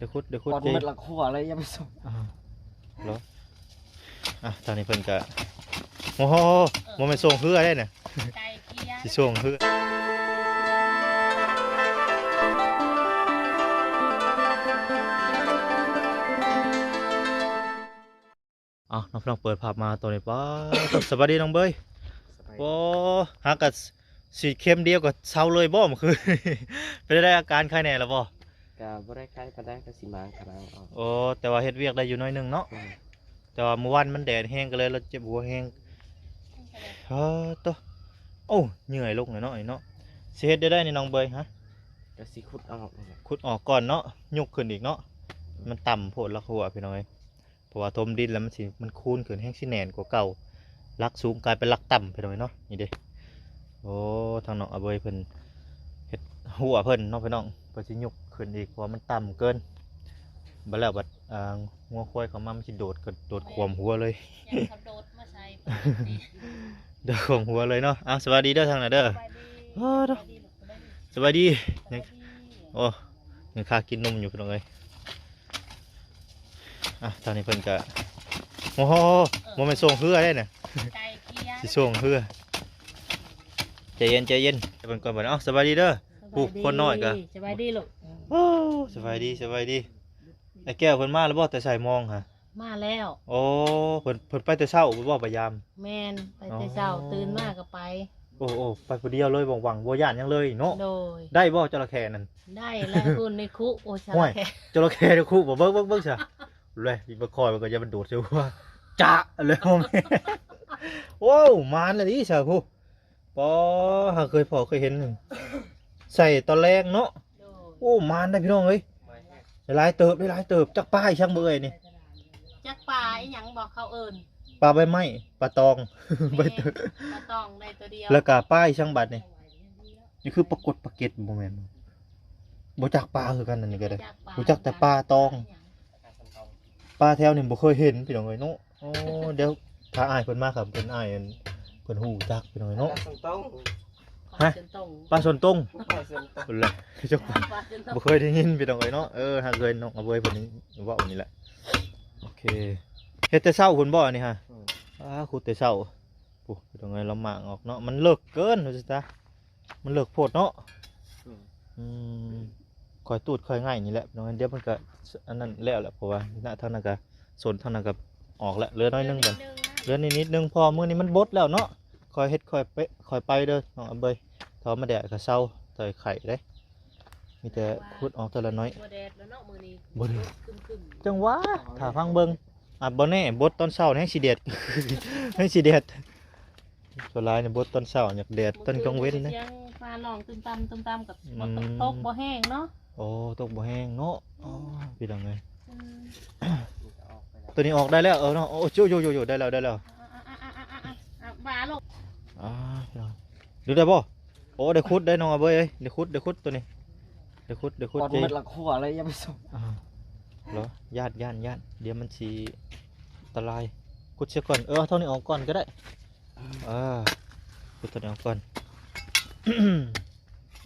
ດະຄຸດ ດະຄຸດ ກ່ອນເດ້ ໝົດລະຄົວເລີຍ ຢ່າໄປສົ່ງ ອ່າ ເນາະ ອ່ະ ທາງນີ້ເພິ່ນກະ ໂອ້ໂຫ ບໍ່ແມ່ນສົ່ງເຮືອເດ້ນະ ຊິສົ່ງເຮືອ. ເອົາ ນ້ອງ ພີ່ນ້ອງ ເປີດພາບມາໂຕນີ້ ປ້າດ ສະບາຍດີນ້ອງເບີຍ ສະບາຍດີ ໂອ້ ຫາກະສີດເຂັມດຽວກໍເຊົາເລີຍບໍ່ມື້ຄືນ ເປັນໃດ ອາການໄຄແນ່ລະບໍ່? ກະບໍ່ໄດ້ໄຄປານໃດ ກະຊິມາງຂະນາງອອກ ໂອ້ ແຕ່ວ່າເຮັດວຽກໄດ້ຢູ່ໜ້ອຍໜຶ່ງເນາະ ແຕ່ວ່າມື້ວານມັນແດດແຮງ ກໍເລີຍລະເຈັບຫົວແຮງ ເອີ ໂຕ ໂອ້ ເຫຍື່ອຍລົງແລ້ວເນາະ ນີ້ເນາະ ຊິເຮັດແນວໃດນີ້ນ້ອງເບີຍ ຮະ? ກະຊິຂຸດອອກນີ້ແຫຼະ ຂຸດອອກກ່ອນເນາະ ຍົກຂຶ້ນອີກເນາະ ມັນຕ່ຳໂພດລະຄົວ ພີ່ນ້ອງເອີຍ. ເພາະວ່າຖົມດິນແລ້ວມັນຊິ ມັນຄູນຂຶ້ນແຮງຊິແໜ້ນກວ່າເກົ່າ ຫຼັກສູງກາຍເປັນຫຼັກຕ່ຳ ພີ່ນ້ອງເນາະ ນີ້ເດ້ ໂອ້ ທາງນ້ອງອາເບີຍເພິ່ນເຮັດຮົ້ວເພິ່ນເນາະ ພີ່ນ້ອງ ເພິ່ນຊິຍົກຂຶ້ນອີກ ເພາະວ່າມັນຕ່ຳເກີນ ບັດແລ້ວບັດ ອ່າ ງົວຄວາຍເຂົ້າມາ ມັນຊິໂດດ ກະໂດດຂວາມຫົວເລີຍ ໂດດມາໃສ່ ໂດດຂວາມຫົວເລີຍເນາະ ເອົາ ສະບາຍດີເດີທາງນັ້ນເດີ ສະບາຍດີ ສະບາຍດີ ໂອ້ ຍັງຄາກິນນົມຢູ່ ພີ່ນ້ອງເອີຍ. ອ່ະ ທາງນີ້ເພິ່ນກະ ໂອ້ໂຫ ບໍ່ແມ່ນສົ່ງເຮືອເດ້ນະ ຊິສົ່ງເຮືອ ໃຈເຢັນ ໃຈເຢັນ ໃຫ້ເພິ່ນກ່ອນບັດນີ້ ເອົ້າ ສະບາຍດີເດີ ຜູ້ຄົນນ້ອຍກະ ສະບາຍດີລູກ ໂອ້ ສະບາຍດີ ສະບາຍດີ ໄອ້ແກ້ວເພິ່ນມາແລ້ວບໍ່ ແຕ່ໃສມອງຫະ? ມາແລ້ວ ໂອ້ ເພິ່ນ ເພິ່ນໄປແຕ່ເຊົ້າບໍ່ ໄປຢາມ? ແມ່ນ ໄປແຕ່ເຊົ້າ ອໍ ຕື່ນມາກໍໄປ ໂອ້ ໂອ້ ໄປຜູ້ດຽວເລີຍ ຫວັງໆ ບໍ່ຢ້ານຫຍັງເລີຍເນາະ ໂດຍ ໄດ້ບໍ່ຈະລະເຂນັ້ນ? ໄດ້ແລ້ວ ພຸ້ນໃນຄຸ ໂອ້ ຈະລະເຂ ໂອ້ຍ ຈະລະເຂໃນຄຸ ເບິ່ງ ເບິ່ງ ເບິ່ງຊະ ແລະ ບໍ່ຄ່ອຍມັນກໍຢ່າມັນໂດດໃສ່ຫົວ ຈະ ແລ້ວ ໂອ້ ມານລະດີຊະ ຜູ້ ປໍ ຫາເຄີຍພໍ້ເຄີຍເຫັນ ໃສ່ຕອນແລງເນາະ ໂດຍ ໂອ້ ມານໄດ໋ພີ່ນ້ອງເອີຍ ຫຼາຍເຕີບ ຫຼາຍເຕີບ ຈັກປາອີ່ຫຍັງບໍ່ເອີຍນີ້ ຈັກປາອີ່ຫຍັງບໍ່ເຂົາເອີ້ນ ປາໃບໄມ້ ປາຕອງ ແມ່ນ ໃບເຕີບ ປາຕອງໄດ້ຕົວດຽວ ແລ້ວກະປາອີ່ຫຍັງບັດນີ້ ນີ້ຄືປາກົດປາເກັດບໍ່ແມ່ນບໍ່ ບໍ່ຈັກປາຄືກັນ ອັນນີ້ກໍໄດ້ ບໍ່ຈັກປາ ຮູ້ຈັກແຕ່ປາຕອງ ປາແຖວນີ້ບໍ່ເຄີຍເຫັນພີ່ນ້ອງເອີຍເນາະ ໂອ້ ດຽວຖ້າອ້າຍເພິ່ນມາຄັບ ເພິ່ນອ້າຍ ອັນ ເພິ່ນຮູ້ຈັກພີ່ນ້ອງເອີຍເນາະ ປາຊົນຕົງ ຮະ ປາຊົນຕົງ ປາຊົນຕົງ ປາຊົນຕົງ ເພິ່ນແຫຼະ ຈັກປາ ປາຊົນຕົງ ບໍ່ເຄີຍໄດ້ຍິນພີ່ນ້ອງເອີຍເນາະ ເອີ ຫາກເຄີຍນ້ອງອາເບີຍເພິ່ນເວົ້ານີ້ແຫຼະ ໂອເຄ ເຮັດແຕ່ເຊົ້າພຸ້ນບໍ່ອັນນີ້ຮະ ອືມ ອ້າ ຂຸດແຕ່ເຊົ້າ ໂອ້ ພີ່ນ້ອງເອີຍ ລຳບາກອອກເນາະ ມັນເລິກເກີນວ່າຊັ້ນຊະ ມັນເລິກໂພດເນາະ ອືມ ອືມ ຄ່ອຍຕູດຄ່ອຍໄຫງ່ນີ້ແຫຼະ ພີ່ນ້ອງເອີຍ ດຽວມັນກະ ອັນນັ້ນແລ້ວແຫຼະ ເພາະວ່ານະ ທາງນັ້ນກະ ສົນທາງນັ້ນກະອອກແລ້ວ ເຫຼືອໜ້ອຍໜຶ່ງບັດ ເຫຼືອນິດໜຶ່ງ ເຫຼືອນິດໜຶ່ງ ເພາະວ່າມື້ນີ້ມັນບົດແລ້ວເນາະ ຄ່ອຍເຮັດຄ່ອຍໄປ ຄ່ອຍໄປເດີ ນ້ອງອາເບີຍ ຖ້າວ່າມັນແດດກະເຊົາ ໃສ່ໄຂ່ເດ້ ມີແຕ່ຂຸດອອກເທື່ອລະໜ້ອຍ ບໍ່ແດດແລ້ວເນາະມື້ນີ້ ບໍ່ແດດ ຄຶ້ມໆ ຈັ່ງຫວະ ຖ້າຟັງເບິ່ງ ອາດບໍ່ແນ່ ບົດຕອນເຊົ້າແຮງຊິແດດ ແຮງຊິແດດ ສ່ວນຫຼາຍນີ້ບົດຕອນເຊົ້າ ຢາກແດດຕອນກາງເວັນເດ້ ສຽງຟ້າຮ້ອງຕຶມຕຳ ຕຶມຕຳ ກໍ ອືມ ບໍ່ຕົກ ຕົກບໍ່ແຮງເນາະ ໂອ້ ຕົກບໍ່ແຮງເນາະ ອືມ ອໍ ພີ່ນ້ອງເອີຍ ອືມ ຕົວນີ້ອອກໄດ້ແລ້ວ ເອີເນາະ ໂອ້ ໂຈໂຈໂຈ ໄດ້ແລ້ວ ໄດ້ແລ້ວ ອ່າ ອ່າ ອ່າ ອ່າ ອ່າ ອ່າ ອ່າ ອ່າ ອ່າ ອ່າ ອ່າ ພີ່ນ້ອງ ດຶງໄດ້ບໍ່? ໂອ້ ໄດ້ຂຸດໄດ້ນ້ອງອາເບີຍເອີຍ ໄດ້ຂຸດ ໄດ້ຂຸດຕົວນີ້ ໄດ້ຂຸດ ໄດ້ຂຸດ ກ່ອນ ເຈ້ ໝົດລະຄົວເລີຍ ຢ່າໄປສົ່ງ ອ່າ ເນາະ ຢ້ານ ຢ້ານ ຢ້ານ ດຽວມັນຊິອັນຕະລາຍ ຂຸດເສຍກ່ອນ ເອີ ເອົາເທົ່ານີ້ອອກກ່ອນກໍໄດ້ ອ່າ ຂຸດເທົ່ານີ້ອອກກ່ອນ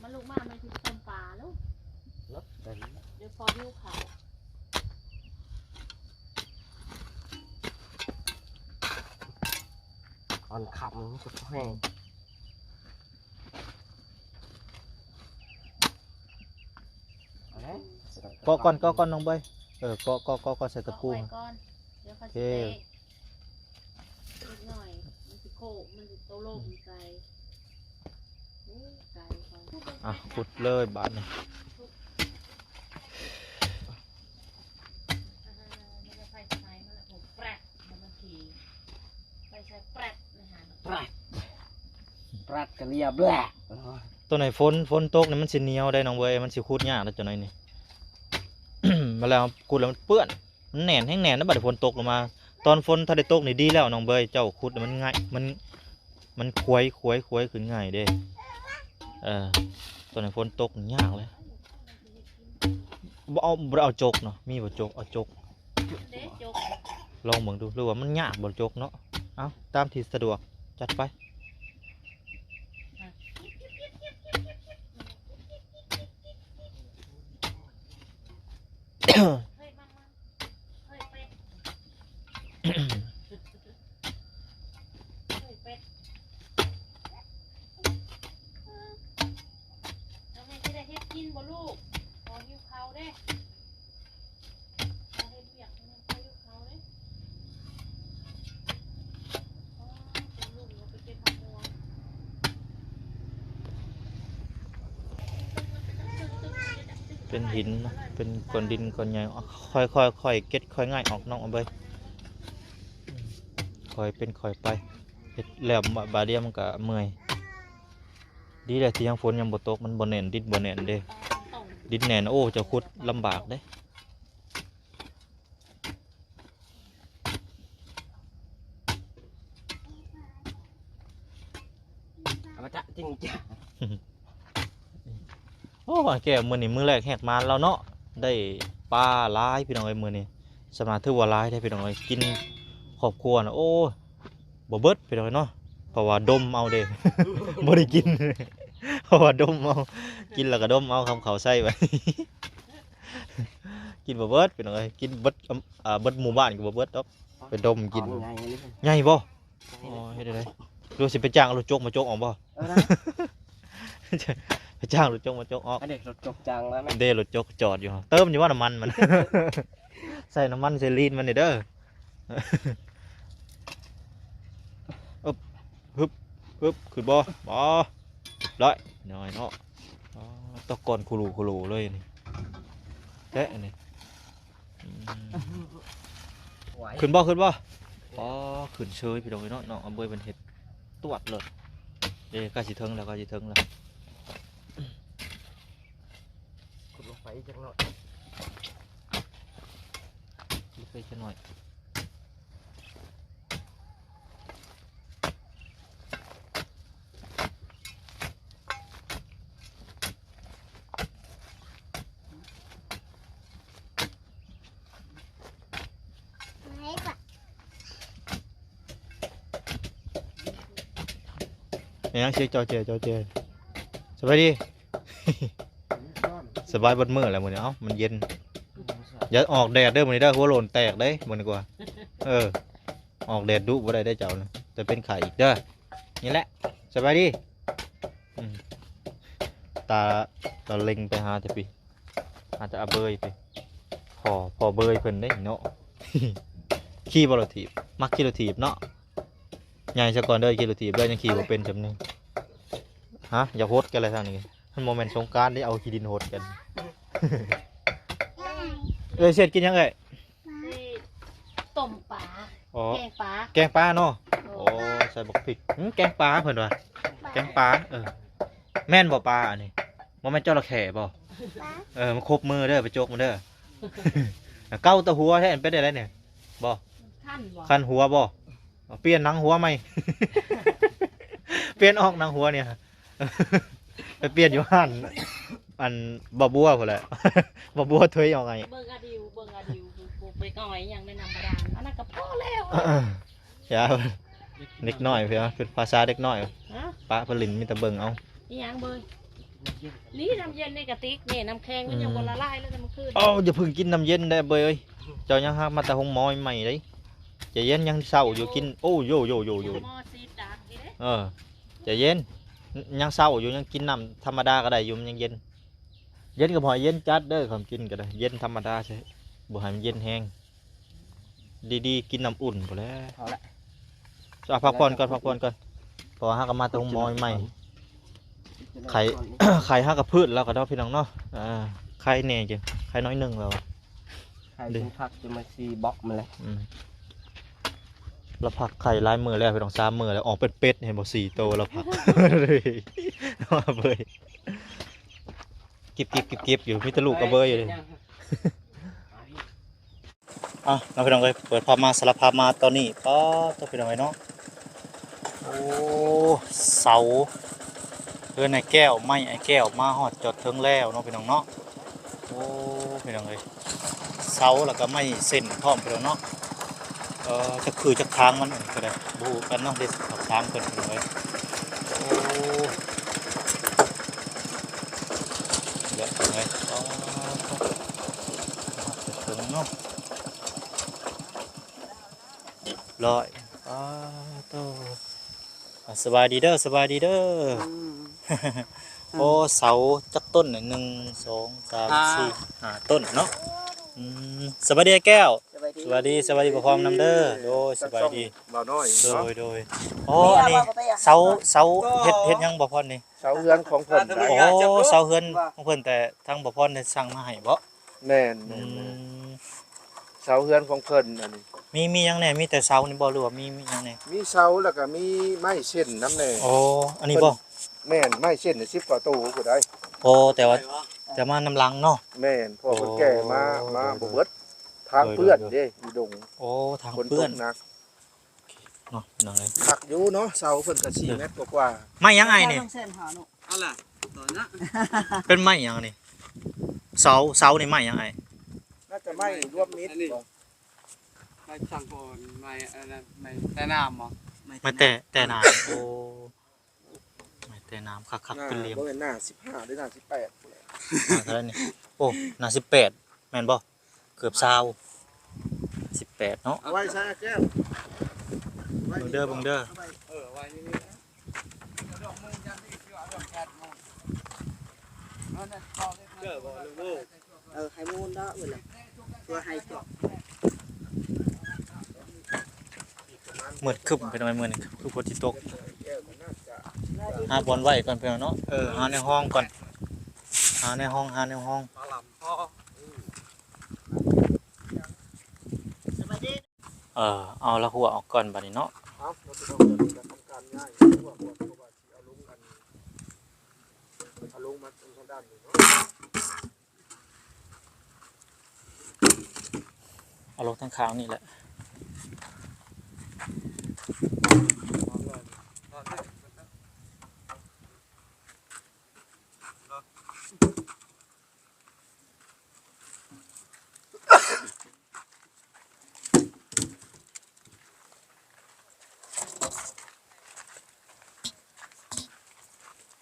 ມາລູກມາ ແມ່ຊິຕົ້ມປາລູກ ເນາະ ດຽວພໍຫິວເຂົ້າ ຕອນຄ່ຳມັນຈະແຫ້ງ ເກາະກ່ອນ ເກາະກ່ອນນ້ອງເບີຍ ເອີ ເກາະ ເກາະ ເກາະ ເກາະໃສ່ຕະປູ ເກາະໄວ້ກ່ອນ ດຽວເຂົາຊິເຕະ ໂອເຄ ເລັກນ້ອຍ ມັນຊິໂຄກ ມັນຊິໂຕລົງໃສ່ ໂອ້ ອ່ະ ຂຸດເລີຍບາດນີ້. ປຣັດ ປຣັດກະເລຍແບລະ. ໂຕໃນຝົນ ຝົນຕົກນີ້ມັນຊິໜຽວໄດ໋ນ້ອງເວີຍ ມັນຊິຂຸດຍາກເດ້ ໂຕໃນນີ້ ມາແລ້ວຂຸດແລ້ວມັນເປື້ອນ ມັນແໜ້ນ ແຮງແໜ້ນນະ. ບາດນີ້ຝົນຕົກລົງມາ ຕອນຝົນທັນໄດ້ຕົກນີ້ດີແລ້ວນ້ອງເວີຍ ເຈົ້າຂຸດມັນງ່າຍ ມັນ ມັນຂວາຍ ຂວາຍ ຂວາຍຂຶ້ນງ່າຍເດ້. ເອີ ຕອນຝົນຕົກນີ້ຍາກເລີຍ. ບໍ່ເອົາ ບໍ່ໄດ້ເອົາຈົກເນາະ ມີບໍ່ຈົກ ເອົາຈົກ ເດ້ຈົກ ລອງເບິ່ງດູ ຫຼືວ່າມັນຍາກບໍ່ຈົກເນາະ. ເອົາ ຕາມທີ່ສະດວກ ຈັດໄປ. ເຮີ້ຍ ເປັດ ເຮີ້ຍ ເປັດ ເຈົ້າແມ່ຊິໄດ້ເຮັດກິນບໍ່ລູກ? ພໍ່ຫິວເຂົ້າເດ້ ພໍ່ເຮັດວຽກ ພໍ່ຫິວເຂົ້າເດ້. ອໍ ເປັນລູກ ເປັນເກັບຜັກບົວ ເປັນຫີນເນາະ ເປັນກ້ອນດິນກ້ອນໃຫຍ່ ຄ່ອຍໆ ຄ່ອຍເກັດຄ່ອຍງ່າຍອອກນ້ອງເອີຍ. ອືມ ຄ່ອຍເປັນຄ່ອຍໄປ ເຮັດແລ້ວບາດດຽວມັນກະເມື່ອຍ. ດີແລ້ວທີ່ຍັງຝົນຍັງບໍ່ຕົກ ມັນບໍ່ແໜ້ນ ດິນບໍ່ແໜ້ນເດ້. ດິນແໜ້ນ ໂອ້ ເຈົ້າຂຸດລຳບາກເດ້. ອະມະຕະຈິງຈັງ. ໂອ້ ບາງແກ້ວ ມື້ນີ້ມື້ແລກແຮກມານແລ້ວເນາະ ໄດ້ປາຫຼາຍພີ່ນ້ອງເອີຍ ມື້ນີ້. ສຳລັບຖືວ່າຫຼາຍເດ້ພີ່ນ້ອງເອີຍ ກິນຄອບຄົວນະ ໂອ້ ບໍ່ເບິດພີ່ນ້ອງເນາະ ເພາະວ່າດົມເອົາເດ້ ບໍ່ໄດ້ກິນ ເພາະວ່າດົມເອົາ ກິນແລ້ວກໍດົມເອົາ ຄຳເຂົາໃຊ້ໄວ້ ກິນບໍ່ເບິດພີ່ນ້ອງເອີຍ ກິນເບິດ ອາ ເບິດໝູ່ບ້ານກໍບໍ່ເບິດດອກ ໄປດົມກິນ. ໃຫຍ່ບໍ່? ອໍ ເຮັດໄດ້ ຫຼືຊິໄປຈ້າງລົດຈົກມາຈົກອອກບໍ່? ເອີ ໄປຈ້າງລົດຈົກມາຈົກອອກ. ອັນນີ້ລົດຈົກຈ້າງມາແມ່ນ ເດ້ ລົດຈົກຈອດຢູ່ ເຕີມຢູ່ວ່ານ້ຳມັນມັນ ໃສ່ນ້ຳມັນໃສ່ລີນມັນນີ້ເດີ. ອຶບ ຮຶບ ຮຶບ ຂຶ້ນບໍ່? ບໍ່ ຮຽບຮ້ອຍ ນ້ອຍເນາະ. ອໍ ຕະກອນໂຄໂລໂຄໂລເລີຍນີ້ ແຕະນີ້. ອືມ ຂຶ້ນບໍ່? ຂຶ້ນບໍ່? ອໍ ຂຶ້ນເຊີຍພີ່ນ້ອງເອີຍເນາະ ນ້ອງອຳເບີຍເພິ່ນເຮັດຕວດໂລດ. ເດ້ ໃກ້ຊິເຖິງແລ້ວ ໃກ້ຊິເຖິງແລ້ວ ຂຸດລົງໄປອີກຈັກໜ້ອຍ ຂຸດໄປຈັກໜ້ອຍ. ແມ່ນຫຍັງສຽງຈໍແຈຈໍແຈ? ສະບາຍດີ. ສະບາຍເບິດມື້ແລ້ວມື້ນີ້ ເອົ້າ ມັນເຢັນ. ຢ່າອອກແດດເດີມື້ນີ້ເດີ ຫົວໂລ້ນແຕກເດ້ມື້ນີ້ກວ່າ. ເອີ ອອກແດດດຸບໍ່ໄດ້ເດ້ເຈົ້ານະ ຈະເປັນໄຂ້ອີກເດີ. ນີ້ແຫຼະ ສະບາຍດີ. ອືມ ຕາ ຕາເລັງໄປຫາແຕ່ພີ້ ຫາແຕ່ອາເບີຍພີ້ ພໍ່ ພໍ່ເບີຍເພິ່ນເດ້ເນາະ. ຂີ່ບໍ່ລົດຖີບ? ມັກຂີ່ລົດຖີບເນາະ. ໃຫຍ່ຊະກ່ອນເດີ ຂີ່ລົດຖີບເດີ ຍັງຂີ່ບໍ່ເປັນຊ່ຳນີ້. ຮະ ຢາກຫົດກັນແລ້ວທາງນີ້ ມັນບໍ່ແມ່ນສົງການເດ້ ເອົາຂີ້ດິນຫົດກັນ. ເອີຍ ເສດກິນຫຍັງເອີຍ? ຕົ້ມປາ ອໍ ແກງປາ ແກງປາເນາະ. ໂອ້ ໂອ້ ໃສ່ບັກພິກ ຫື ແກງປາເພິ່ນວ່າ ແກງປາ. ເອີ ແມ່ນບໍ່ປາອັນນີ້? ບໍ່ແມ່ນຈໍລະເຂ້ບໍ່? ເອີ ມັນຄົບມືເດີ ໄປຈົກມັນເດີ. ເກົາແຕ່ຫົວແທ້ ເປັນໄດ້ໃດນີ້ ບໍ່? ຄັນບໍ່? ຄັນຫົວບໍ່? ປ່ຽນໜັງຫົວໃໝ່ ປ່ຽນອອກໜັງຫົວນີ້ ໄປປ່ຽນຢູ່ຮ້ານ ອັນ ບໍ່ບົວພຸ້ນແຫຼະ ບໍ່ບົວເທີຍອອກໃຫ້. ເບິ່ງອາດິວ ເບິ່ງອາດິວ ປູກໄປຫຍັງໃນນ້ຳບາດານ ອັນນັ້ນກໍພໍແລ້ວ. ເອີ ຢ່າ ເດັກນ້ອຍເພິ່ນ ເປັນພາສາເດັກນ້ອຍ ປະເພິ່ນຫຼິ້ນມີແຕ່ເບິ່ງເອົາ. ອີຫຍັງເບິ່ງ? ນີ້ນ້ຳເຢັນໃນກະຕິກ ນີ້ນ້ຳແຂງມັນຍັງບໍ່ລະລາຍເລີຍແຕ່ມື້ຄືນ. ເອົ້າ ຢ່າເພິ່ງກິນນ້ຳເຢັນເດ້ເບີຍເອີຍ ເຈົ້າຍັງຫາກມາແຕ່ໂຮງໝໍໃໝ່ເດ້. ໃຈເຢັນ ຍັງເຊົ້າຢູ່ ກິນ ໂອ້ ໂຢ ໂຢ ໂຢ ໂຢ. ເອີ ໃຈເຢັນ ຍັງເຊົ້າຢູ່ ຍັງກິນນ້ຳທຳມະດາກໍໄດ້ຢູ່ ມັນຍັງເຢັນ. ເຢັນກໍບໍ່ໃຫ້ເຢັນຈັດເດີ ຄຳກິນກໍໄດ້ ເຢັນທຳມະດາ ບໍ່ໃຫ້ມັນເຢັນແຮງ. ດີໆ ກິນນ້ຳອຸ່ນພຸ້ນແຫຼະ. ເອົາລະ ພັກຜ່ອນກ່ອນ ພັກຜ່ອນກ່ອນ ເພາະວ່າຫາກະມາແຕ່ໂຮງໝໍໃໝ່. ໄຂ່ ໄຂ່ຫາກະພືດແລ້ວກໍເນາະ ພີ່ນ້ອງເນາະ. ອ່າ ໄຂ່ແດ່ຈັ່ງ ໄຂ່ໜ້ອຍໜຶ່ງແລ້ວ ໄຂ່ເປັນຜັກຈະມາຊີບລັອກມາແລ້ວ. ອືມ ລາວຟັກໄຂ່ຫຼາຍມື້ແລ້ວ ພີ່ນ້ອງ ສາມມື້ແລ້ວ ອອກເປັດໆ ເຫັນບໍ່ ສີ່ໂຕລາວຟັກ ເບີຍ ກິບໆໆໆ ຢູ່ ມີແຕ່ລູກກະເບີຍຢູ່ເດ. ອ່ະ ເນາະ ພີ່ນ້ອງເອີຍ ເປີດພາບມາ ສາລະພາບມາຕອນນີ້ ປາດໂທ້ ພີ່ນ້ອງເອີຍເນາະ. ໂອ້ ເສົາເຮືອນອ້າຍແກ້ວ ໄມ້ອ້າຍແກ້ວ ມາຮອດຈອດເຖິງແລ້ວເນາະ ພີ່ນ້ອງເນາະ. ໂອ້ ພີ່ນ້ອງເອີຍ ເສົາ ແລ້ວກໍໄມ້ເສັ້ນພ້ອມ ພີ່ນ້ອງເນາະ. ເອີ ຈັກຄືຈັກທາງມັນ ອັນນີ້ກໍໄດ້ ບໍ່ຮູ້ກັນເນາະ ເດ ສອບຖາມເພິ່ນ ພີ່ນ້ອງເອີຍ. ໂອ້ ເຍອະເລີຍ ປາດໂທ້ ເຖິງເນາະ ຮ້ອຍ ປາດໂທ້. ອ່າ ສະບາຍດີເດີ ສະບາຍດີເດີ. ອືມ ໂອ້ ເສົາຈັກຕົ້ນນີ້ ໜຶ່ງ ສອງ ສາມ ສີ່ ຫ້າ ຫ້າຕົ້ນເນາະ. ອືມ ສະບາຍດີອ້າຍແກ້ວ. ສະບາຍດີ ສະບາຍດີ ສະບາຍດີພໍ່ພອມນຳເດີ. ໂດຍ ສະບາຍດີ ບ່າວນ້ອຍ. ໂດຍ ເນາະ ໂດຍ. ອໍ ອັນນີ້ເສົາ ເສົາເຮັດ ເຮັດຫຍັງບ່າວພອນນີ້? ເສົາເຮືອນຂອງເພິ່ນ. ໂອ້ ເສົາເຮືອນຂອງເພິ່ນ ແຕ່ທາງບ່າວພອນໄດ້ສັ່ງມາໃຫ້ບໍ? ແມ່ນ ອືມ ແມ່ນ ແມ່ນ ເສົາເຮືອນຂອງເພິ່ນອັນນີ້. ມີ ມີຫຍັງແດ່? ມີແຕ່ເສົານີ້ບໍ ຫຼືວ່າມີ ມີຫຍັງແດ່? ມີເສົາ ແລ້ວກໍມີໄມ້ເສັ້ນນຳແດ່. ໂອ້ ອັນນີ້ບໍ? ເພິ່ນ ແມ່ນ ໄມ້ເສັ້ນສິບກວ່າໂຕພຸ້ນໃດ໋. ໂອ້ ແຕ່ວ່າ ແຕ່ມານຳຫຼັງເນາະ. ແມ່ນ ເພາະເພິ່ນແກ່ມາ ໂອ້ ມາ ໂດຍ ບໍ່ເບິດ ໂດຍ ທາງເປື້ອນເດ້ ຢູ່ດົງ. ໂອ້ ທາງເປື້ອນ ຝົນຕົກໜັກເນາະ ພີ່ນ້ອງເອີຍ. ຄັກຢູ່ເນາະ ເສົາເພິ່ນກໍສີ່ແມັດກວ່າໆ. ໄມ້ຫຍັງອ້າຍນີ້? ອັນລະ ເປັນໄມ້ຫຍັງນີ້? ເສົາ ເສົານີ້ໄມ້ຫຍັງອ້າຍ? ໜ້າຈະໄມ້ລວມມິດ. ອັນນີ້ ບໍ່ ໄມ້ສັງໂອນ ໄມ້ອັນນັ້ນ ໄມ້ແຕ່ນ້ຳບໍ? ໄມ້ແຕ່ ແຕ່ນ້ຳ. ໂອ້ ໄມ້ແຕ່ນ້ຳ ຄັກໆ ເປັນຫຼ່ຽມ. ບໍ່ແມ່ນໜ້າສິບຫ້າ ຫຼືໜ້າສິບແປດພຸ້ນແຫຼະ. ໜ້າເທົ່າໃດນີ້? ໂອ້ ໜ້າສິບແປດ ແມ່ນບໍ່? ເກືອບຊາວ ສິບແປດເນາະ. ເອົາໄວ້ໃສ່ແກ້ວ ເບິ່ງເດີ ເບິ່ງເດີ. ເອີ ໄວ້ນີ້ ເອີ ໃຫ້ໝູນເນາະ ເວລາ ຕົວໃຫ້ຕົວ ມືດຄຶ້ມ ພີ່ນ້ອງ ມື້ນີ້ຄືຝົນຊິຕົກ. ຫາບ່ອນໄວ້ກ່ອນ ພີ່ນ້ອງເນາະ. ເອີ ຫາແນວຮອງກ່ອນ ຫາແນວຮອງ ຫາແນວຮອງ. ເອີ ເອົາລະຫົວອອກກ່ອນບາດນີ້ເນາະ. ເອົາ ເອົາລົງມາທາງດ້ານນີ້ເນາະ. ເອົາລົງທາງຂ້າງນີ້ແຫຼະ.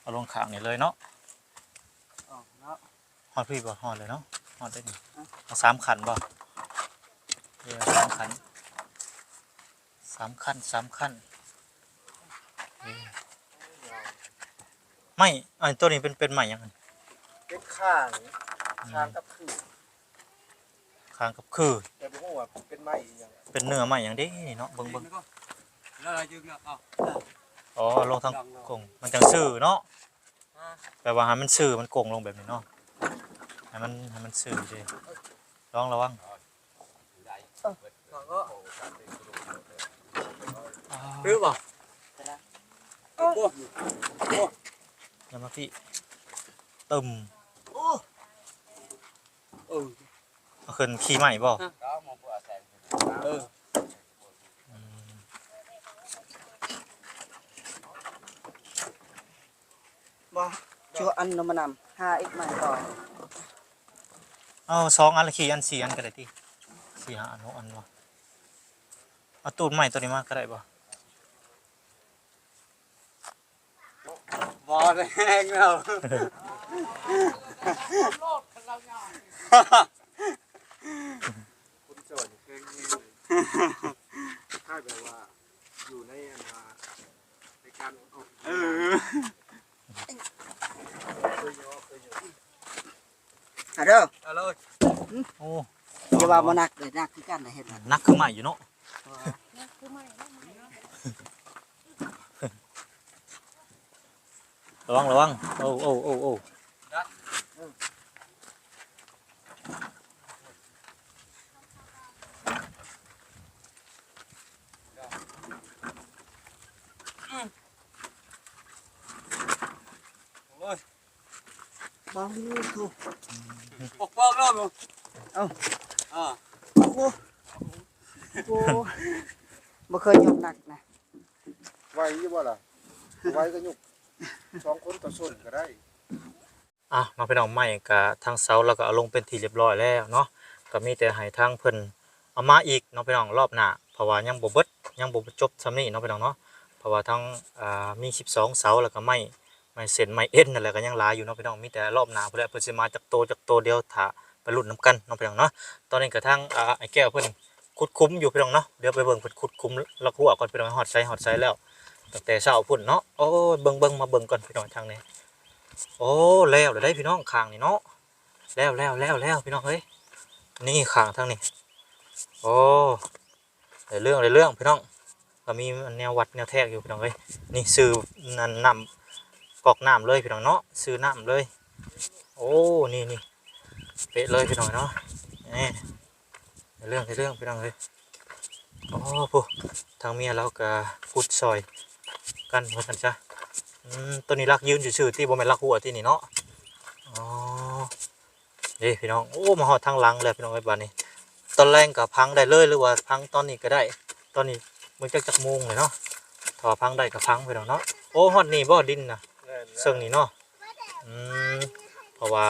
ເອົາລົງຂ້າງນີ້ເລີຍເນາະ. ຮອດພີ້ບໍ່? ຮອດແລ້ວເນາະ ຮອດໄດ້ນີ້. ເອົາສາມຂັ້ນບໍ່? ເອີ ສາມຂັ້ນ ສາມຂັ້ນ ສາມຂັ້ນ. ເອີ ໄມ້ອັນຕົວນີ້ເປັນ ເປັນໄມ້ຫຍັງ? ເປັນຂ່າງ ອືມ ຂ່າງກັບຄື ຂ່າງກັບຄື ແຕ່ບໍ່ຮູ້ວ່າເປັນໄມ້ອີ່ຫຍັງ ເປັນເນື້ອໄມ້ຫຍັງເດ້ນີ້ເນາະ. ເບິ່ງ ເບິ່ງ ອໍ ລົງທາງກົງ ມັນຈັ່ງຊື່ເນາະ. ແປວ່າໃຫ້ມັນຊື່ ມັນກົງລົງແບບນີ້ເນາະ ໃຫ້ມັນ ໃຫ້ມັນຊື່ເດ້. ລອງລະວັງ ຄືບໍ່? ຢ່າມາພີ້ ຕຶມ. ເອີ ເອົາຂຶ້ນຂີ່ໄມ້ບໍ່? ເອີ ອືມ ບໍ່ ຊົ່ວອັນນຳມານຳ ຫາອີກໃໝ່ຕໍ່. ເອົາສອງອັນ ຂີ່ອັນ ສີ່ອັນກໍໄດ້ຕິ ສີ່ຫ້າອັນ ຫົກອັນບໍ່? ເອົາຕູດໄມ້ໂຕນີ້ມາກໍໄດ້ບໍ່? ບໍ່ແຮງແລ້ວ ຄົນສອນແຮງແຮງເລີຍ ຄ້າຍແບບວ່າຢູ່ໃນອັນວ່າ ໃນການອອກ ເອີ ເຄີຍຍໍ ເຄີຍຍໍ. ຮາໂລ ຮາໂລ. ໂອ້ ຢ່າວ່າບໍ່ໜັກເລີຍ ໜັກຄືກັນນະ ເຮັດໜັກຄືໄມ້ຢູ່ເນາະ. ເອີ ໜັກຄືໄມ້ເນາະ. ລະວັງ ລະວັງ ໂອ້ ໂອ້ ໂອ້ ໂອ້ ໂອ້ຍ ບໍ່ຮູ້ ໂອ້ ປົກເປີກແລ້ວ ເອົ້າ ເອີ ໂອ້ ໂອ້ ບໍ່ເຄີຍຍົກໜັກນະ. ໄຫວຢູ່ບໍ່ລະ? ບໍ່ໄຫວກໍຍົກສອງຄົນຕໍ່ຊົນກໍໄດ້. ອ່ະເນາະ ພີ່ນ້ອງ ໄມ້ກະທາງເສົາລາວກໍເອົາລົງເປັນທີ່ລຽບຮ້ອຍແລ້ວເນາະ ກໍມີແຕ່ໃຫ້ທາງເພິ່ນເອົາມາອີກເນາະ ພີ່ນ້ອງ ຮອບໜ້າ ເພາະວ່າຍັງບໍ່ເບິດ ຍັງບໍ່ຈົບຊ່ຳນີ້ເນາະ ພີ່ນ້ອງເນາະ ເພາະວ່າທາງ ອ່າ ມີສິບສອງເສົາ ແລ້ວກໍໄມ້ ໄມ້ເສັ້ນໄມ້ເອັນນັ້ນແຫຼະ ກໍຍັງຫຼາຍຢູ່ເນາະ ພີ່ນ້ອງ ມີແຕ່ຮອບໜ້າພຸ້ນແຫຼະ ເພິ່ນຊິມາຈັກໂຕຈັກໂຕ ດຽວຖ້າໄປລຸ້ນນຳກັນເນາະ ພີ່ນ້ອງເນາະ. ຕອນນີ້ກໍທາງ ອ່າ ອ້າຍແກ້ວເພິ່ນ ຂຸດຂຸມຢູ່ ພີ່ນ້ອງເນາະ ດຽວໄປເບິ່ງເພິ່ນຂຸດຂຸມລັກຮົ້ວກ່ອນ ພີ່ນ້ອງ ຮອດໃສ ຮອດໃສແລ້ວ ຕັ້ງແຕ່ເຊົ້າພຸ້ນເນາະ. ໂອ້ຍ ເບິ່ງໆ ມາເບິ່ງກ່ອນ ພີ່ນ້ອງ ທາງນີ້. ໂອ້ ແລ້ວແລ້ວເດ້ ພີ່ນ້ອງ ຂ້າງນີ້ເນາະ ແລ້ວ ແລ້ວ ແລ້ວ ແລ້ວ ພີ່ນ້ອງເອີຍ ນີ້ຂ້າງທາງນີ້. ໂອ້ ໄດ້ເລື່ອງ ໄດ້ເລື່ອງ ພີ່ນ້ອງ ກໍມີແນວວັດແນວແທກຢູ່ ພີ່ນ້ອງເອີຍ. ນີ້ຊື່ນັ້ນ ນ້ຳ ກອກນ້ຳເລີຍ ພີ່ນ້ອງເນາະ ຊື່ນ້ຳເລີຍ. ໂອ້ ນີ້ ນີ້ ເປະເລີຍ ພີ່ນ້ອງເນາະ ນີ້. ເລື່ອງ ເລື່ອງ ພີ່ນ້ອງເອີຍ. ໂອ້ ຜູ້ ທາງເມຍລາວກະຂຸດຊ່ອຍກັນວ່າຊັ້ນຊະ. ອືມ ໂຕນີ້ຫຼັກຢືນຊື່ໆຕິ ບໍ່ແມ່ນຫຼັກຮົ້ວຕິນີ້ເນາະ. ອໍ ເດ້ພີ່ນ້ອງ ໂອ້ ມາຮອດທາງຫຼັງແລ້ວ ພີ່ນ້ອງເອີຍ. ບາດນີ້ຕອນແລງກະຝັງໄດ້ເລີຍ ຫຼືວ່າຝັງຕອນນີ້ກະໄດ້ ຕອນນີ້ບໍ່ຈັກຈັກໂມງເລີຍເນາະ. ຖ້າວ່າຝັງໄດ້ກະຝັງ ພີ່ນ້ອງເນາະ. ໂອ້ ຮອດນີ້ບໍ່ ດິນນະ? ແມ່ນແລ້ວ ເຊິ່ງນີ້ເນາະ. ອືມ ເພາະວ່າ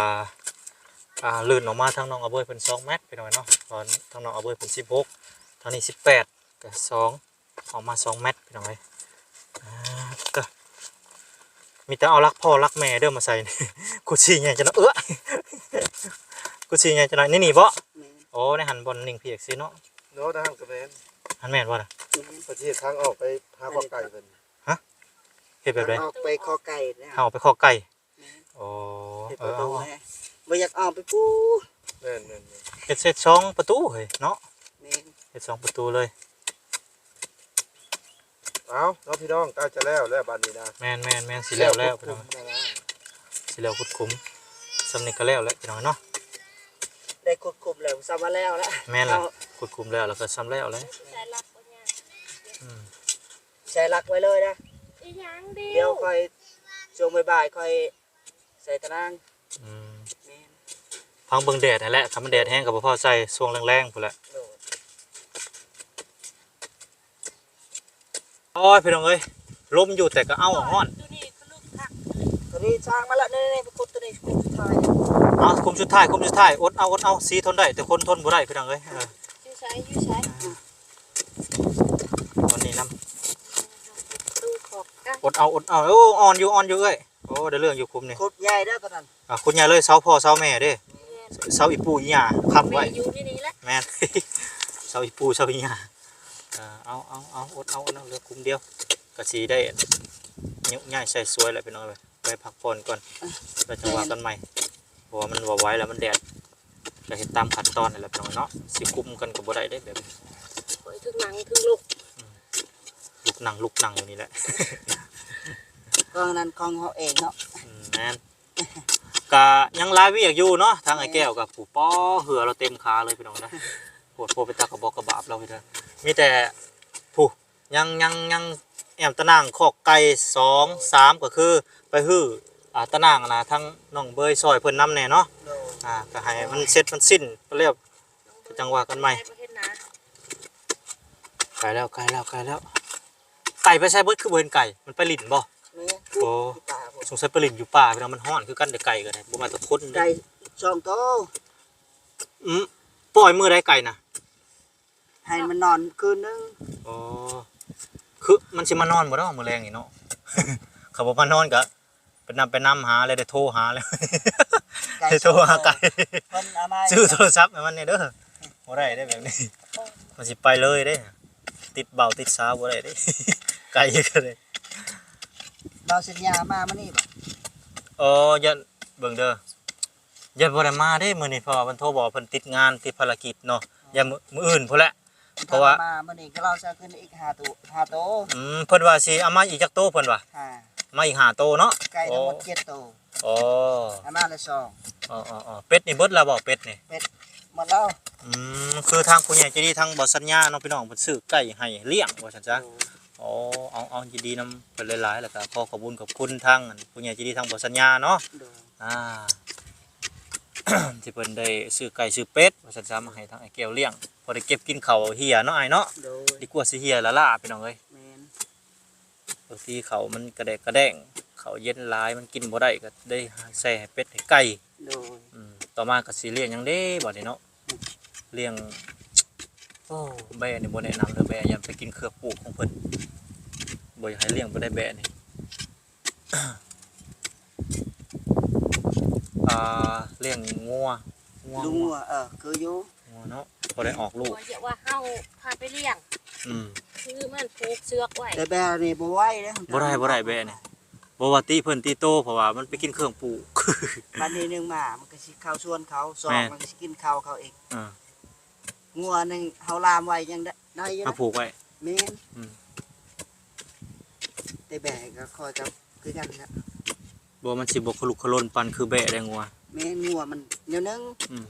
ອ່າ ລື່ນອອກມາທາງນ້ອງອາເບີຍເພິ່ນສອງແມັດ ພີ່ນ້ອງເນາະ. ຕອນທາງນ້ອງອາເບີຍເພິ່ນສິບຫົກ ທາງນີ້ສິບແປດ ກະສອງ ອອກມາສອງແມັດ ພີ່ນ້ອງເອີຍ. ອ່າ ກະມີແຕ່ເອົາຫຼັກພໍ່ຫຼັກແມ່ເດີມາໃສ່ ຂຸດຊີ້ໃຫຍ່ຈັກໜ້ອຍ ເອີ ຂຸດຊີ້ໃຫຍ່ຈັກໜ້ອຍ. ໃນນີ້ບໍ່? ແມ່ນ ໂອ້ ໃນຫັ້ນບ່ອນໜິ່ງພຽກຊີ້ເນາະ. ໂນ ໃນຫັ້ນກະແມ່ນ ຫັ້ນແມ່ນບໍ່ນະ? ແມ່ນ ເພິ່ນຊິເຮັດທາງອອກໄປຫາຄອກໄກ່ເພິ່ນ. ຮະ? ເຮັດແບບໃດ? ທາງອອກໄປຄອກໄກ່ນະ ທາງອອກໄປຄອກໄກ່. ແມ່ນ ໂອ້ ເຮັດປະຕູ ເອີ ເອົາ ແນ່ ບໍ່ຢາກອອກໄປປູ. ແມ່ນໆໆ ເຮັດ ເຮັດສອງປະຕູເຮີ້ຍເນາະ. ແມ່ນ ເຮັດສອງປະຕູເລີຍ. ເອົາເນາະ ພີ່ນ້ອງ ໃກ້ຈະແລ້ວແລ້ວບາດນີ້ນະ. ແມ່ນໆໆ ຊິແລ້ວແລ້ວ ພີ່ນ້ອງ ຂຸດຂຸມແລ້ວນະ ຊິແລ້ວຂຸດຂຸມ. ຊ່ຳນີ້ກະແລ້ວແລ້ວ ພີ່ນ້ອງເນາະ ໄດ້ຂຸດຂຸມແລ້ວ ຊ່ຳວ່າແລ້ວແລ້ວ. ແມ່ນລະ ເອົາ ຂຸດຂຸມແລ້ວ ແລ້ວກະຊ່ຳແລ້ວແລ້ວ. ອືມ ໃສ່ຫຼັກໄວ້ເລີຍນະ. ອີຫຍັງດີ ດຽວຄ່ອຍ ຊ່ວງບ່າຍໆ ຄ່ອຍໃສ່ຕາໜ່າງ. ອືມ ແມ່ນ ພັງເບິ່ງແດດຫັ້ນແຫຼະ ຄັນມັນແດດແຮງກະບໍ່ພໍໃສ່ ຊ່ວງແລງໆ ພຸ້ນແຫຼະ. ໂອ້ຍ ພີ່ນ້ອງເອີຍ ລົມຢູ່ແຕ່ກະເອົ້າຮ້ອນ. ໂຕນີ້ສ້າງມາລະ ນີ້ໆ ໄປຂຸດໂຕນີ້ ຂຸມສຸດທ້າຍ ເອົາ ຂຸມສຸດທ້າຍ ຂຸມສຸດທ້າຍ ອົດເອົາ ອົດເອົາ ສີທົນໄດ້ ແຕ່ຄົນທົນບໍ່ໄດ້ ພີ່ນ້ອງເອີຍ. ເອີ ຢູ່ໃສ ຢູ່ໃສ? ຕົວນີ້ນຳ ຕູ້ຂອບກັນ ອົດເອົາ ອົດເອົາ. ໂອ້ ອ່ອນຢູ່ ອ່ອນຢູ່ເອື້ອຍ. ໂອ້ ໄດ້ເລື່ອງຢູ່ຂຸມນີ້ ຂຸດໃຫຍ່ເດີໂຕນັ້ນ. ອ່າ ຂຸດໃຫຍ່ເລີຍ ເສົາພໍ່ເສົາແມ່ເດ້. ແມ່ນ ເສົາອີ່ປູ່ອີ່ຍ່າຄ້ຳໄວ້ ຢູ່ໃນນີ້ແຫຼະ. ແມ່ນ ເສົາອີ່ປູ່ເສົາອີ່ຍ່າ. ເອີ ເອົາ ເອົາ ເອົາ ອົດເອົາ ເອົາ ເຫຼືອຂຸມດຽວ ກະຊິໄດ້ຍົກຍ້າຍໃສ່ສວຍແຫຼະ ພີ່ນ້ອງເອີຍ. ໄປພັກຜ່ອນກ່ອນ ແລ້ວຈັ່ງວ່າກັນໃໝ່ ເພາະວ່າມັນບໍ່ໄຫວແລ້ວ ມັນແດດ. ກະເຮັດຕາມຂັ້ນຕອນຫັ້ນແຫຼະ ພີ່ນ້ອງເນາະ ຊິກຸມກັນກະບໍ່ໄດ້ເດ້ແບບນີ້. ໂອ້ຍ ເທິງນັ່ງເທິງລຸກ ອືມ ລຸກນັ່ງລຸກນັ່ງຢູ່ນີ້ແຫຼະ ເພາະນັ້ນຂອງເຮົາເອງເນາະ. ອືມ ແມ່ນ ກະຍັງຫຼາຍວຽກຢູ່ເນາະ ທາງອ້າຍແກ້ວກະ ແມ່ນ ຜູ້ ປໍ້ ເຫື່ອລາວເຕັມຂາເລີຍ ພີ່ນ້ອງເດີ. ໂພດໂພ ເປັນຕາກະບອກກະບາບລາວເດີ ມີແຕ່ຜູ້ ຍັງ ຍັງ ຍັງແອ້ມຕາໜ່າງຄອກໄກ່ສອງ ສາມ ກະຄືໄປຮື້ ອ່າ ຕາໜ່າງນະ ທາງນ້ອງເບີຍຊ່ອຍເພິ່ນນຳແດ່ເນາະ. ໂດຍ ອ່າ ກະໃຫ້ມັນເສັດມັນສິ້ນໄປແລ້ວ ກະຈັ່ງວ່າກັນໃໝ່. ໄກແລ້ວ ໄກແລ້ວ ໄກແລ້ວ. ໄກ່ໄປໃສເບິດ ຄືບໍ່ເຫັນໄກ່ ມັນໄປຫຼິ້ນບໍ່? ແມ່ນ ໂອ້ ຢູ່ປ່າພຸ້ນ ສົງໄສໄປຫຼິ້ນຢູ່ປ່າ ພີ່ນ້ອງ. ມັນຮ້ອນຄືກັນເດ້ ໄກ່ກະໄດ້ ບໍ່ແມ່ນແຕ່ຄົນເດ້. ໄກ່ສອງໂຕ. ອືມ ປ່ອຍມື້ໃດໄກ່ນະ? ໃຫ້ມັນນອນຄືນໜຶ່ງ. ອໍ ຄືມັນຊິມານອນບໍ່ເນາະມື້ແລງນີ້ເນາະ? ຄັນບໍ່ມານອນກະໄປນຳ ໄປນຳຫາແລ້ວ ໄດ້ໂທຫາແລ້ວ ໄກ່ ໄດ້ໂທຫາໄກ່ ເພິ່ນເອົາມາ ຊື້ໂທລະສັບໃຫ້ມັນແດ່ເດີ. ບໍ່ໄດ້ເດ້ແບບນີ້ ມັນຊິໄປເລີຍເດ້ ຕິດເບົາຕິດສາວບໍ່ໄດ້ເດ້ ໄກ່ກະໄດ້. ບ່າວສັນຍາມາມື້ນີ້ບໍ່? ອໍ ຢ້ານ ເບິ່ງເດີ ຢ້ານບໍ່ໄດ້ມາເດ້ມື້ນີ້ ເພາະວ່າເພິ່ນໂທບອກເພິ່ນຕິດງານ ຕິດພາລະກິດເນາະ. ຢ້ານມື້ ມື້ອື່ນພຸ້ນແຫຼະ ເພາະວ່າມາມື້ນີ້ກະລາວຊິເອົາຂຶ້ນອີກຫ້າໂຕ ຫ້າໂຕ. ອືມ ເພິ່ນວ່າຊິເອົາມາອີກຈັກໂຕເພິ່ນວ່າ? ຫ້າ. ມາອີກຫ້າໂຕເນາະ. ໄກ່ທັງໝົດເຈັດໂຕ. ອໍ ເອົາມາແລ້ວສອງ. ອໍໆໆ ເປັດນີ້ເບິດແລ້ວບໍ່? ເປັດນີ້ ເປັດໝົດແລ້ວ. ອືມ ຄືທາງຜູ້ໃຫຍ່ໃຈດີທາງບໍ່ສັນຍາເນາະ ພີ່ນ້ອງ ເພິ່ນຊື້ໄກ່ໃຫ້ລ້ຽງວ່າຊັ້ນຊະ. ໂດຍ. ອໍ ເອົາໆ ຍິນດີນຳເພິ່ນຫຼາຍໆ ແລ້ວກໍຂໍຂອບຄຸນຂອບຄຸນທາງ ອັນ ຜູ້ໃຫຍ່ໃຈດີທາງບໍ່ສັນຍາເນາະ. ໂດຍ. ອ່າ ທີ່ເພິ່ນໄດ້ຊື້ໄກ່ຊື້ເປັດວ່າຊັ້ນຊະ ມາໃຫ້ທາງອ້າຍແກ້ວລ້ຽງ ພໍໄດ້ເກັບກິນເຂົ້າເຫຍເນາະອ້າຍເນາະ. ໂດຍ. ດີກວ່າຊິເຫຍລ້າໆ ພີ່ນ້ອງເອີຍ. ແມ່ນ. ບາງທີເຂົ້າມັນກະແດກກະແດ້ງ ເຂົ້າເຢັນຫຼາຍມັນກິນບໍ່ໄດ້ ກໍໄດ້ໃສ່ໃຫ້ເປັດໃຫ້ໄກ່. ໂດຍ. ອືມ ຕໍ່ມາກໍຊິລ້ຽງຫຍັງເດ້ບາດນີ້ເນາະ. ອືມ ລ້ຽງ ໂອ້ ແບ້ນີ້ບໍ່ແນະນຳເດີ ແບ້ຢ້ານໄປກິນເຄືອປູກຂອງເພິ່ນ ບໍ່ຢາກໃຫ້ລ້ຽງບໍ່ໄດ້ແບ້ນີ້. ອ່າ ລ້ຽງງົວ ງົວ ລູກງົວ ເອີ ຄືຢູ່ ງົວເນາະ ພໍໄດ້ອອກລູກ. ເຮົາພາໄປລ້ຽງ. ອືມ ຄືມັນຜູກເຊືອກໄວ້. ແຕ່ແບ້ນີ້ບໍ່ໄຫວເດ້. ບໍ່ໄດ້ ບໍ່ໄດ້ ແບ້ນີ້ ບໍ່ວ່າຕິເພິ່ນຕິໂຕ ເພາະວ່າມັນໄປກິນເຄື່ອງປູກ. ບັດນີ້ໜຶ່ງມາ ມັນກໍຊິເຂົ້າສວນເຂົາ ສອງ ແມ່ນ ມັນກໍຊິກິນເຂົ້າເຂົາອີກ. ອ່າ ງົວນີ້ເຮົາລ່າມໄວ້ຍັງໄດ້ ໄດ້ຢູ່ ເຮົາຜູກໄວ້. ແມ່ນ. ອືມ ແຕ່ແບ້ກໍຂ້ອຍກໍຄືກັນແຫຼະ. ບໍ່ ມັນຊິບໍ່ຂະລຸກຂະລົນປານຄືແບ້ໄດ໋ ງົວ. ແມ່ນ ງົວມັນແນວໜຶ່ງ. ອືມ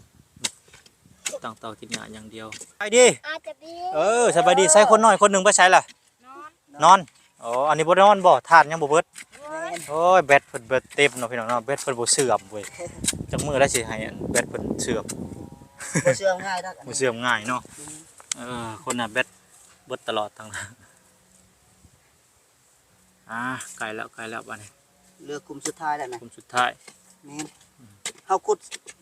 ຕັ້ງເຕົາກິນຫຍ້າຢ່າງດຽວ. ສະບາຍດີ. ອາ ສະບາຍດີ. ເອີ ສະບາຍດີ. ໃສຄົນນ້ອຍຄົນໜຶ່ງໄປໃສລະ? ນອນ. ນອນ. ອໍ ອັນນີ້ບໍ່ໄດ້ນອນບໍ່? ທານຍັງບໍ່ເບິດ. ແມ່ນ. ໂອ້ຍ ແບັດເພິ່ນເບິດເຕັມເນາະ ພີ່ນ້ອງເນາະ ແບັດເພິ່ນບໍ່ເຊື່ອມເວີຍ. ຈັກມື້ແລ້ວຊິໃຫ້ອັນແບັດເພິ່ນເຊື່ອມ. ບໍ່ເຊື່ອມງ່າຍດອກ ບໍ່ເຊື່ອມງ່າຍເນາະ. ອືມ ເອີ ຄົນໜ້າແບັດເບິດຕະຫຼອດທັງ ອ່າ ໃກ້ແລ້ວ ໃກ້ແລ້ວບາດນີ້ ເຫຼືອຄຸ້ມສຸດທ້າຍແລ້ວນະ ຄຸ້ມສຸດທ້າຍ. ແມ່ນ. ອືມ ເຮົາຂຸດ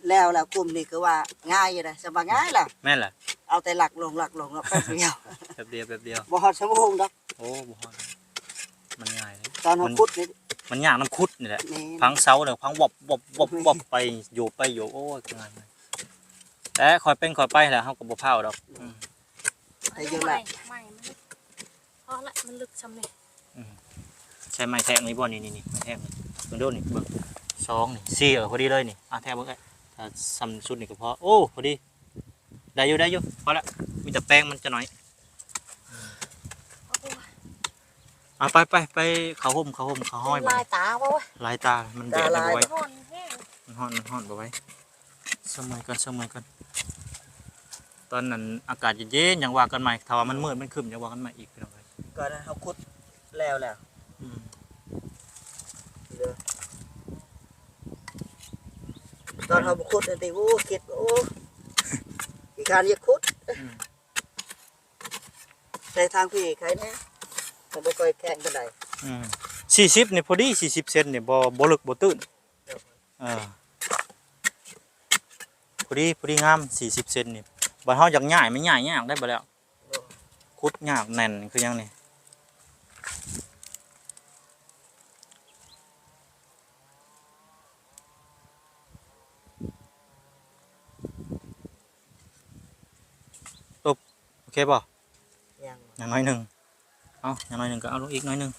ແລ້ວ ແລ້ວຄຸ້ມນີ້ຄືວ່າງ່າຍຢູ່ເດ້ ສຳວ່າງ່າຍລະ. ແມ່ນລະ ເອົາແຕ່ຫຼັກລົງ ຫຼັກລົງເນາະ ແປັບດຽວ ແປັບດຽວ ແປັບດຽວ ບໍ່ຮອດຊົ່ວໂມງດອກ. ໂອ້ ບໍ່ຮອດ ມັນງ່າຍເດ້ ຕອນເຮົາຂຸດນີ້ ມັນຍາກນຳຂຸດນີ້ແຫຼະ. ແມ່ນ. ຝັງເສົານີ້ ຝັງວັບ ວັບ ວັບ ແມ່ນ ວັບ ໄປໂຍກ ໄປໂຍກ ໂອ້ຍ ງ່າຍ ແຕ່ຄ່ອຍເປັນຄ່ອຍໄປແຫຼະ ເຮົາກໍບໍ່ພ້າວດອກ. ອືມ ອືມ ໃສ່ຢູ່ລະ ໄມ້ ໄມ້ມັນ ພໍລະ ມັນເລິກຊ່ຳນີ້. ອືມ ໃຊ້ໄມ້ແທກນີ້ບໍ່? ນີ້ໆໆ ໄມ້ແທກນີ້ ເບິ່ງດູນີ້ ເບິ່ງ ສອງນີ້ ສີ່ ເອີ ພໍດີເລີຍນີ້. ອ່າ ແທກເບິ່ງເອີຍ ຖ້າຊ່ຳສຸດນີ້ກໍພໍ. ໂອ້ ພໍດີ ໄດ້ຢູ່ ໄດ້ຢູ່ ພໍລະ ມີແຕ່ແປງມັນຈະໜ້ອຍ. ໂອ້ຍ ອ່າ ໄປໆ ໄປເຂົ້າຮົ່ມ ເຂົ້າຮົ່ມ ເຂົ້າຮ້ອຍ ຫຼາຍຕາບໍ່ເວີຍ ຫຼາຍຕາ ມັນແດດມັນບໍ່ໄຫວ ຮ້ອນແຮງ ມັນຮ້ອນ ມັນຮ້ອນບໍ່ໄຫວ. ສະເໝີກັນ ສະເໝີກັນ ຕອນນັ້ນອາກາດເຢັນໆ ຈັ່ງວ່າກັນໃໝ່ ຖ້າວ່າມັນມືດມັນຄຶ້ມ ຈັ່ງວ່າກັນໃໝ່ອີກ ພີ່ນ້ອງເອີຍ. ຕອນນັ້ນເຮົາຂຸດແລ້ວແລ້ວ. ອືມ ຕອນເຮົາບໍ່ຂຸດນັ້ນຕິ ໂອ້ ຄິດ ໂອ້ ຂີ້ຄ້ານຢາກຂຸດ. ອືມ ແຕ່ທາງພີ້ໄຄແນ່ ມັນບໍ່ຄ່ອຍແຂງປານໃດ. ອືມ ສີ່ສິບນີ້ພໍດີ ສີ່ສິບເຊັນນີ້ ບໍ່ ບໍ່ເລິກບໍ່ຕື້ນ. ເອີ ພໍດີ ພໍດີງາມ ສີ່ສິບເຊັນນີ້. ບັດເຮົາຢາກຍ້າຍ ມັນຍ້າຍຍາກໄດ໋ ບັດແລ້ວ ໂດຍ ຂຸດຍາກແໜ້ນຄືຫຍັງນີ້. ໂອເຄບໍ່? ຍັງ ຍັງໜ້ອຍໜຶ່ງ. ເອົາ ຢ່າງໜ້ອຍໜຶ່ງກໍເອົາລົງອີກໜ້ອຍໜຶ່ງ.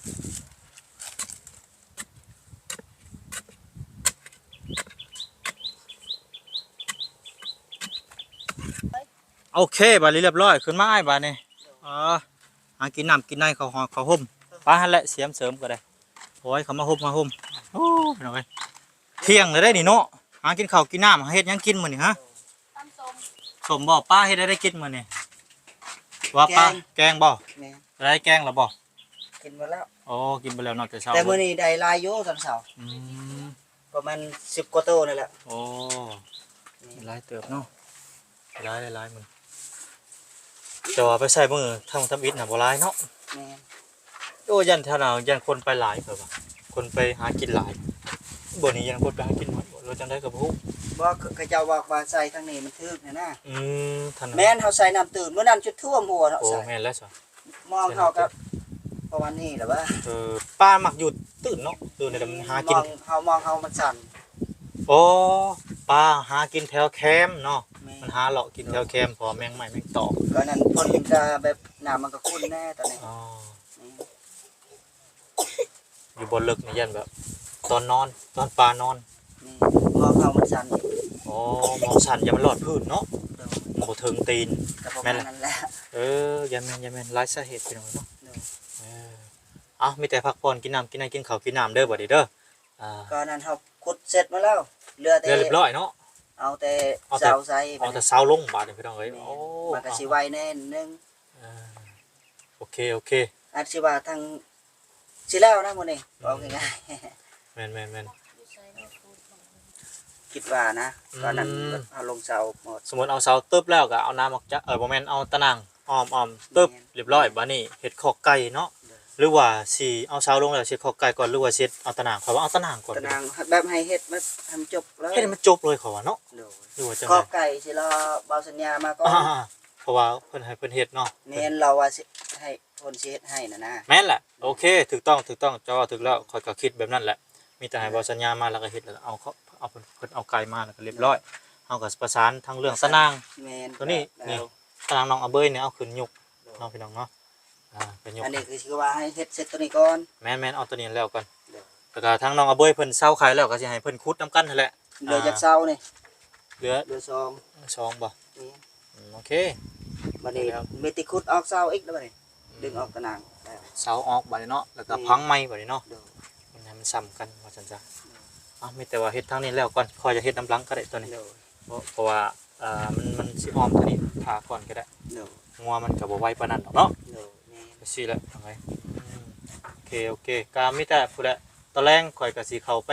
ໂອເຄ ບາດນີ້ລຽບຮ້ອຍ ຂຶ້ນມາອ້າຍບາດນີ້. ເອີ ຫາກິນນ້ຳກິນໃນ ເຂົ້າຫອມເຂົ້າຮົ່ມ ໄປຫັ້ນແຫຼະ ສຽມເສີມກໍໄດ້. ໂອ້ຍ ເຂົ້າມາຮົ່ມ ມາຮົ່ມ. ໂອ້ ພີ່ນ້ອງເອີຍ ທ່ຽງແລ້ວເດ້ນີ້ເນາະ ຫາກິນເຂົ້າກິນນ້ຳ. ເຮັດຫຍັງກິນມື້ນີ້ຮະ? ຕຳສົ້ມ. ສົ້ມບໍ່? ປ້າເຮັດໃດໄດ້ກິນມື້ນີ້? ວ່າປ້າ ແກງ ແກງບໍ່? ແມ່ນ. ໄດ້ແກງແລ້ວບໍ່? ກິນໝົດແລ້ວ. ໂອ້ ກິນໄປແລ້ວເນາະ ແຕ່ເຊົ້າ. ແຕ່ມື້ນີ້ໄດ້ຫຼາຍຢູ່ຕອນເຊົ້າ. ອືມ ປະມານສິບກວ່າໂຕນີ້ແຫຼະ. ໂອ້ ອືມ ຫຼາຍເຕີບເນາະ ຫຼາຍ ຫຼາຍໆ ມື້. ແຕ່ວ່າໄປໃສ່ມື້ທຳ ທຳອິດນະບໍ່ຫຼາຍເນາະ. ແມ່ນ. ໂອ້ ຢ້ານຖ້າໜາວ ຢ້ານຄົນໄປຫຼາຍ ຂ້ອຍວ່າ ຄົນໄປຫາກິນຫຼາຍ. ບໍ່ນີ້ຢ້ານຄົນໄປຫາກິນໜ້ອຍ ຫຼືຈັ່ງໃດກໍບໍ່ຮູ້. ບໍ່ ເຂົາເຈົ້າບອກວ່າໃສ່ທາງນີ້ມັນຖືກຫັ້ນນະ. ອືມ ທ່ານ ແມ່ນ ເຮົາໃສ່ນ້ຳຕື້ນ ມື້ນັ້ນຈົນຖ້ວມຫົວເນາະ. ໂອ້ ໃສ່ ແມ່ນແລ້ວຊະ ມອງເຮົາກໍປະມານນີ້ແຫຼະວ່າ. ເອີ ປາມັກຢູ່ຕື້ນເນາະ ຕື້ນນີ້ມັນຫາກິນ ມອງເຮົາ ມອງເຮົາມັນສັ່ນ. ໂອ້ ປາຫາກິນແຖວແຄມເນາະ. ແມ່ນ. ມັນຫາເລາະກິນແຖວແຄມ ເພາະແມງໄມ້ແມງຕອກ. ກໍນັ້ນ ເພິ່ນກໍແບບນ້ຳມັນກໍຂຸ່ນແດ່ຕອນນີ້. ອໍ ອືມ ຢູ່ບໍ່ເລິກນີ້ຢ້ານແບບຕອນນອນ ຕອນປານອນ. ແມ່ນ ມອງເຮົາມັນສັ່ນ. ໂອ້ ມອງສັ່ນ ຢ້ານມັນລອດພື້ນເນາະ. ໂດຍ. ມັນບໍ່ເຖິງຕີນ. ກໍປະມານນັ້ນແຫຼະ. ແມ່ນລະ. ເອີ ຢ້ານແມ່ນ ຢ້ານແມ່ນ ຫຼາຍສາເຫດພີ່ນ້ອງເນາະ. ໂດຍ. ເອີ ເອົ້າ ມີແຕ່ພັກຜ່ອນ ກິນນ້ຳກິນໃນ ກິນເຂົ້າກິນນ້ຳເດີ ບັດນີ້ເດີ. ອ່າ ກໍນັ້ນເຮົາຂຸດເສັດໝົດແລ້ວ ເຫຼືອແຕ່ ເຫຼືອຮຽບຮ້ອຍເນາະ ເອົາແຕ່ ເອົາແຕ່ ເສົາໃສ່ ເອົາແຕ່ເສົາລົງບາດນີ້ ພີ່ນ້ອງເອີຍ. ໂອ້ ມັນກໍຊິໄວແນ່ໜຶ່ງ. ເອີ ໂອເຄ ໂອເຄ ອາດຊິວ່າທາງ ຊິແລ້ວນະມື້ນີ້ ເວົ້າງ່າຍໆ. ແມ່ນໆໆ ຄິດວ່ານະ ອືມ ຕອນນັ້ນເຮົາລົງເສົາໝົດ ສົມມຸດເອົາເສົາຕຶບແລ້ວກໍເອົານ້ຳອອກຈາກ ເອີ ບໍ່ແມ່ນ ເອົາຕາໜ່າງອ້ອມໆຕຶບ ແມ່ນ ຮຽບຮ້ອຍ. ບາດນີ້ເຮັດຄອກໄກ່ເນາະ ໂດຍ ຫຼືວ່າຊິເອົາເສົາລົງແລ້ວຊິເຮັດຄອກໄກ່ກ່ອນ ຫຼືວ່າຊິເອົາຕາໜ່າງ? ຂ້ອຍວ່າເອົາຕາໜ່າງກ່ອນ ຕາໜ່າງແບບໃຫ້ເຮັດມັນໃຫ້ມັນຈົບເລີຍ ເຮັດໃຫ້ມັນຈົບເລີຍ ຂ້ອຍວ່າເນາະ ໂດຍ ຫຼືວ່າຈັ່ງໃດ? ຄອກໄກ່ຊິລໍບ່າວສັນຍາມາກ່ອນ ອ່າໆ ເພາະວ່າເພິ່ນໃຫ້ເພິ່ນເຮັດເນາະ ແມ່ນ ລາວວ່າຊິໃຫ້ ເພິ່ນຊິເຮັດໃຫ້ນັ້ນນະ. ແມ່ນແຫຼະ ໂອເຄ ຖືກຕ້ອງ ຖືກຕ້ອງ ເຈົ້າເວົ້າຖືກແລ້ວ ຂ້ອຍກໍຄິດແບບນັ້ນແຫຼະ ມີແຕ່ໃຫ້ ແມ່ນ ບ່າວສັນຍາມາ ແລ້ວກໍເຮັດ ແລ້ວກໍເອົາ ເອົາ ເພິ່ນເອົາໄກ່ມາ ແລ້ວກໍຮຽບຮ້ອຍ ເຮົາກໍປະສານທັງເລື່ອງຕາໜ່າງ ແມ່ນ ຕົວນີ້ ແລ້ວ ນີ້ ຕາໜ່າງນ້ອງອາເບີຍນີ້ ເອົາຂຶ້ນຍົກ ໂດຍ ເນາະ ພີ່ນ້ອງເນາະ. ອ່າ ກໍຍົກ ອັນນີ້ຄືຊິວ່າໃຫ້ເຮັດເສັດຕົວນີ້ກ່ອນ ແມ່ນໆ ເອົາຕົວນີ້ແລ້ວກ່ອນ ໂດຍ ແລ້ວກໍທາງນ້ອງອາເບີຍເພິ່ນເຊົາຂາຍແລ້ວ ກໍຊິໃຫ້ເພິ່ນຂຸດນຳກັນຫັ້ນແຫຼະ. ເຫຼືອຈັກເສົານີ້? ອ່າ ເຫຼືອ ເຫຼືອສອງ ສອງບໍ່? ແມ່ນ ອືມ ໂອເຄ ບັດນີ້ ແລ້ວ ມີແຕ່ຂຸດອອກເສົາອີກແລ້ວບັດນີ້ ອືມ ດຶງອອກຕາໜ່າງ ເສົາອອກບັດນີ້ເນາະ ແລ້ວກໍ ແມ່ນ ຝັງໃໝ່ບັດນີ້ເນາະ ໂດຍ ມັນໃຫ້ມັນສ່ຳກັນວ່າຊັ້ນຊະ. ໂດຍ ເອົ້າ ມີແຕ່ວ່າເຮັດທາງນີ້ແລ້ວກ່ອນ ຄ່ອຍຈະເຮັດນຳຫຼັງກໍໄດ້ຕົວນີ້ ໂດຍ ເພາະ ເພາະວ່າ ເອີ ມັນ ມັນຊິອ້ອມຕົວນີ້ຖ້າກ່ອນກໍໄດ້ ໂດຍ ງົວມັນກໍບໍ່ໄວປານນັ້ນດອກເນາະ ໂດຍ ແມ່ນ ຈັ່ງຊີ້ແຫຼະ ເອົາໄວ້ ອືມ ໂອເຄ ໂອເຄ ກໍມີແຕ່ພຸ້ນແຫຼະ ຕອນແລງຂ້ອຍກໍຊິເຂົ້າໄປ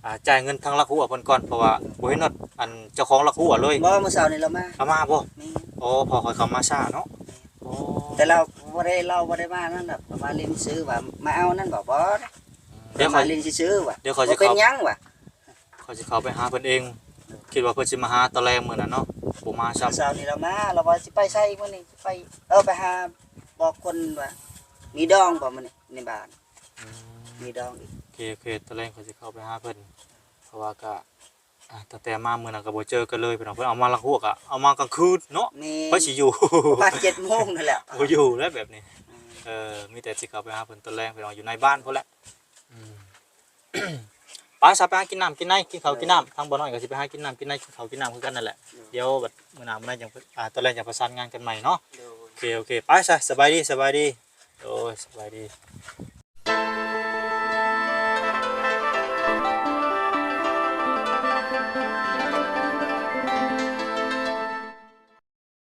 ອ່າ ຈ່າຍເງິນທາງລັກຫົວເພິ່ນກ່ອນ ເພາະວ່າບໍ່ເຫັນຮອດອັນເຈົ້າຂອງລັກຫົວເລີຍ. ບໍ່ ມື້ເຊົ້ານີ້ລາວມາ ລາວມາບໍ່? ແມ່ນ ໂອ້ ເພາະຂ້ອຍເຂົ້າມາຊ້າເນາະ ແມ່ນ ໂອ້ ແຕ່ລາວບໍ່ໄດ້ ລາວບໍ່ໄດ້ມານັ້ນດອກ ລາວມາຫຼິ້ນຊື່ວ່າ ມາເອົານັ້ນບໍ່? ບໍ່ ອືມ ດຽວຂ້ອຍມາຫຼິ້ນຊື່ໆວ່າ ດຽວຂ້ອຍຊິ ບໍ່ເປັນຫຍັງວ່າ ຂ້ອຍຊິເຂົ້າໄປຫາເພິ່ນເອງ ຄິດວ່າເພິ່ນຊິມາຫາຕອນແລງມື້ນັ້ນເນາະ ບໍ່ມາຊ້ຳ. ເຊົ້ານີ້ລາວມາ ລາວວ່າຊິໄປໃສມື້ນີ້ ຊິໄປ ເອີ ໄປຫາບອກຄົນວ່າ ມີດອງບໍ່ມື້ນີ້ໃນບ້ານ ອືມ ມີດອງອີກ. ໂອເຄ ໂອເຄ ຕອນແລງຂ້ອຍຊິເຂົ້າໄປຫາເພິ່ນ ເພາະວ່າກະ ອ່າ ຕັ້ງແຕ່ມາມື້ນັ້ນກໍບໍ່ເຈີກັນເລີຍ ພີ່ນ້ອງ ເພິ່ນເອົາມາລັກຫົວກະເອົາມາກາງຄືນເນາະ ແມ່ນ ໃຜຊິຢູ່ ປະມານເຈັດໂມງນັ້ນແຫຼະ ບໍ່ຢູ່ແລ້ວແບບນີ້ ອືມ ເອີ ມີແຕ່ຊິເຂົ້າໄປຫາເພິ່ນຕອນແລງ ພີ່ນ້ອງ ຢູ່ໃນບ້ານພຸ້ນແຫຼະ ອືມ ໄປຊະ ໄປຫາກິນນ້ຳກິນໃນ ກິນເຂົ້າກິນນ້ຳ ເອີ ທາງບໍ່ນ້ອຍກໍຊິໄປຫາກິນນ້ຳກິນໃນ ກິນເຂົ້າກິນນ້ຳຄືກັນນັ້ນແຫຼະ ໂດຍ ດຽວບັດມື້ໜ້າມື້ໃດຈັ່ງ ອ່າ ຕອນແລງຈັ່ງປະສານງານກັນໃໝ່ເນາະ ໂດຍ ໂອເຄ ໂອເຄ ໄປຊະ ສະບາຍດີ ສະບາຍດີ ໂດຍ ສະບາຍດີ.